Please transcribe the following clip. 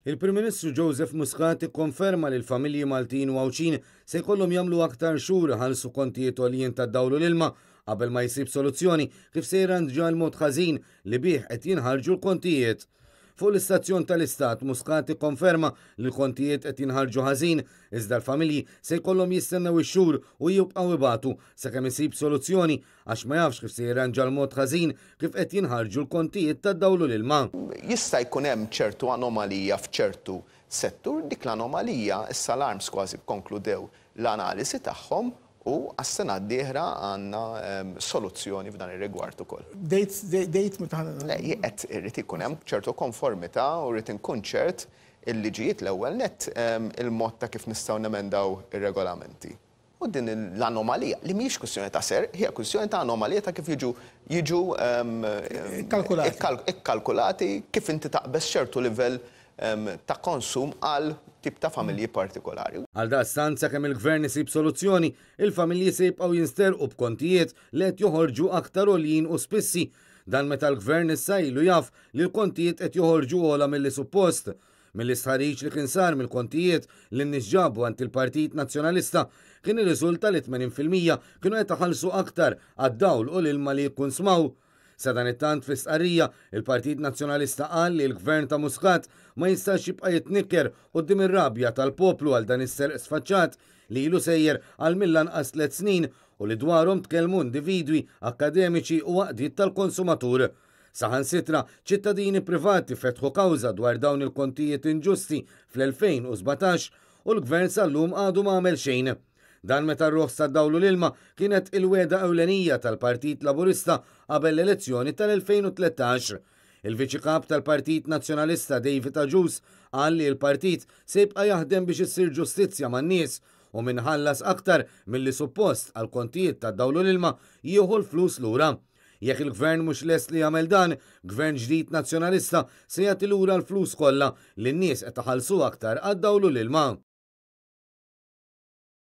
Il-Prim Ministru Joseph Muscat ikkonferma li l-familji Maltin u Għawdxin se jkollhom jagħmlu aktar xhur iħallsu kontijiet għoljin tad-dawl u l-ilma qabel ma jsib soluzzjoni kif se jirranġa l-mod ħażin li bih qed jinħarġu l-kontijiet. Fuq l-istazzjon tal-Istat, Muscat ikkonferma li l-kontijiet qed jinħarġu ħażin, iżda l-familji se jkollhom jistennew ix-xhur u jibqgħu ibatu sakemm isib soluzzjoni għax ma jafx kif se jirranġa l-mod ħażin kif qed jinħarġu l-kontijiet tad-dawl u l-ilma. Jista' jkun hemm ċertu anomalija f'ċertu settur, dik l-anomalija issa l-ARMS kważi kkonkludew l-analiżi tagħhom u għas-sena d-dieħla għandna soluzzjoni f'dan ir-rigward ukoll. Date, date meta Le, qed irid ikun hemm ċertu konformità u rrid inkun ċert il-liġijiet l-ewwel nett, il-mod ta' kif nistgħu nemendaw ir-regolamenti. U din l-anomalija, li mhijiex kwistjoni ta' serq, hija kwistjoni ta' anomalija ta' kif jiġu Ikkalkulati. Ikkalkulati kif inti taqbeż ċertu livell ta' konsum għal tip ta' familji partikolari. Għaldaqstant, sakemm il-Gvern isib soluzzjoni, il-familji se jibqgħu jinsterqu b'kontijiet li qed joħorġu aktar għoljin u spissi. Dan meta l-Gvern issa ilu jaf li l-kontijiet qed joħorġu ogħla milli suppost. Mill-istħarriġ li kien sar mill-kontijiet li n-nies ġabu għand il-Partit Nazzjonalista kien irriżulta li 80% kienu qed iħallsu aktar għad-dawl u l-ilma li jikkunsmaw. Sadanittant, fi stqarrija, il-Partit Nazzjonalista qal li l-Gvern ta' Muscat ma jistax jibqa' jitnikker quddiem ir-rabja tal-poplu għal dan is-serq sfaċċat li ilu sejjer għal mill-anqas 3 snin u li dwarhom tkellmu individwi, akademiċi u għaqdiet tal-konsumatur. Saħansitra, ċittadini privati fetħu kawża dwar dawn il-kontijiet inġusti fl-2017 u l-Gvern sal-lum għadu ma għamel xejn. Dan meta r-roħs tad-dawl u l-ilma kienet il-wegħda ewlenija tal-Partit Laburista qabel l-elezzjoni tal-2013. Il-Viċi Kap tal-Partit Nazzjonalista David Agius qal li l-partit se jibqa' jaħdem biex issir ġustizzja man-nies u min ħallas aktar milli suppost għal kontijiet tad-dawl u l-ilma jieħu l-flus lura. Jekk il-gvern mhux lest li jagħmel dan, gvern ġdid nazzjonalista se jagħti lura l-flus kollha li n-nies qed iħallsu aktar għad-dawl u l-ilma.